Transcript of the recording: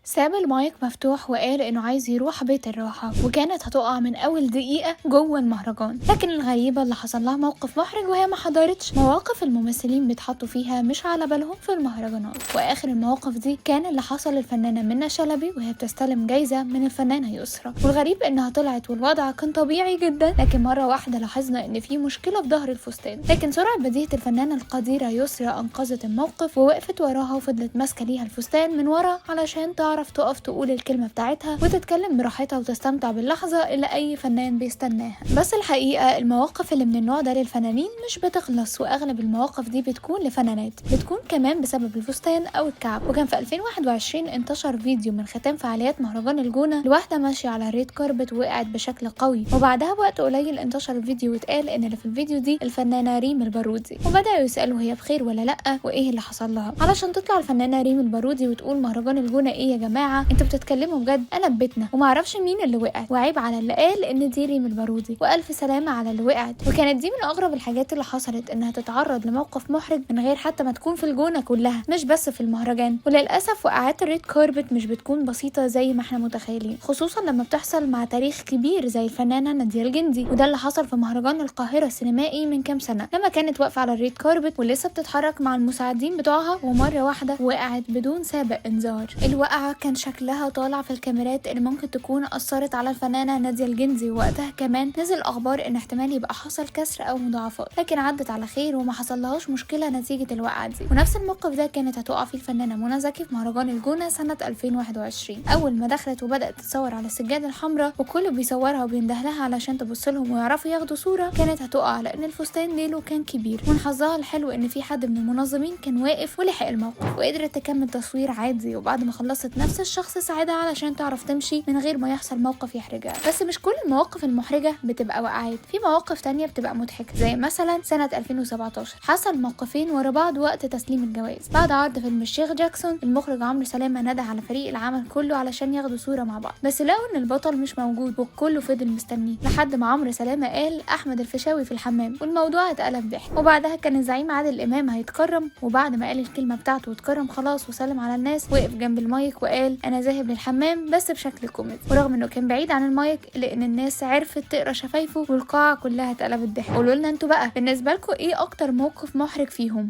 ساب المايك مفتوح وقال انه عايز يروح بيت الراحة، وكانت هتقع من اول دقيقة جوه المهرجان. لكن الغريبة اللي حصل لها موقف محرج وهي ما حضرتش. مواقف الممثلين بيتحطوا فيها مش على بالهم في المهرجانات. واخر المواقف دي كان اللي حصل للفنانة منى شلبي وهي بتستلم جايزة من الفنانة يسرا. والغريب انها طلعت والوضع كان طبيعي جدا، لكن مرة واحدة لاحظنا ان في مشكلة في ظهر الفستان. لكن سرعة بديهة الفنانة القديرة يسرا انقذت الموقف ووقفت وراها وفضلت ماسكة ليها الفستان من ورا علشان تعرف تقف تقول الكلمة بتاعتها وتتكلم براحتها وتستمتع باللحظة اللي أي فنان بيستناها. بس الحقيقة المواقف اللي من النوع ده للفنانين مش بتخلص، وأغلب المواقف دي بتكون لفنانات، بتكون كمان بسبب الفستان أو الكعب. وكان في 2021 انتشر فيديو من ختام فعاليات مهرجان الجونة لواحدة ماشية على ال red carpet وقعت بشكل قوي، وبعدها بوقت قليل انتشر الفيديو واتقال إن اللي في الفيديو دي الفنانة ريم البارودي، وبدأوا يسألوا هي بخير ولا لأ وإيه اللي حصل لها، علشان تطلع الفنانة ريم البارودي وتقول مهرجان الجونة إيه يا جماعة، انتوا بتتكلموا بجد، انا في بيتنا ومعرفش مين اللي وقعت، وعيب على اللي قال ان دي ريم البارودي، والف سلامة على اللي وقعت. وكانت دي من اغرب الحاجات اللي حصلت، انها تتعرض لموقف محرج من غير حتى ما تكون في الجونة كلها، مش بس في المهرجان. وللاسف وقعات ال red carpet مش بتكون بسيطة زي ما احنا متخيلين، خصوصا لما بتحصل مع تاريخ كبير زي الفنانة نادية الجندي. وده اللي حصل في مهرجان القاهرة السينمائي من كام سنة، لما كانت واقفة على ال red carpet ولسه بتتحرك مع المساعدين بتوعها، ومرة واحدة وقعت بدون سابق انذار. الوقعة كان شكلها طالع في الكاميرات اللي ممكن تكون أثرت على الفنانة نادية الجندي، ووقتها كمان نزل أخبار إن احتمال يبقى حصل كسر أو مضاعفات، لكن عدت على خير وما حصلهاش مشكلة نتيجة الوقعة دي. ونفس الموقف ده كانت هتقع فيه الفنانة منى زكي في مهرجان الجونة سنة 2021، أول ما دخلت وبدأت تتصور على السجادة الحمراء وكله بيصورها وبينده لها علشان تبص لهم ويعرفوا ياخدوا صورة، كانت هتقع لأن الفستان ديله كان كبير. ومن حظها الحلو إن في حد من المنظمين كان واقف ولحق الموقف وقدرت تكمل تصوير عادي، وبعد ما خلصت نفس الشخص ساعدها علشان تعرف تمشي من غير ما يحصل موقف يحرجها. بس مش كل المواقف المحرجة بتبقى وقعات، في مواقف تانية بتبقى مضحكة، زي مثلا سنة 2017 حصل موقفين ورا بعض وقت تسليم الجوائز. بعد عرض فيلم الشيخ جاكسون، المخرج عمرو سلامة نادى على فريق العمل كله علشان ياخدوا صورة مع بعض، بس لقوا ان البطل مش موجود والكل فضل مستنيه لحد ما عمرو سلامة قال احمد الفيشاوي في الحمام، والموضوع اتقلب ضحك. وبعدها كان الزعيم عادل امام هيتكرم، وبعد ما قال الكلمة بتاعته واتكرم خلاص وسلم على الناس، وقف جنب المايك وقال انا ذاهب للحمام، بس بشكل كوميدي. ورغم انه كان بعيد عن المايك لان الناس عرفت تقرا شفايفه والقاعة كلها اتقلبت ضحك. قولوا لنا انتوا بقى بالنسبة لكم ايه اكتر موقف محرج فيهم؟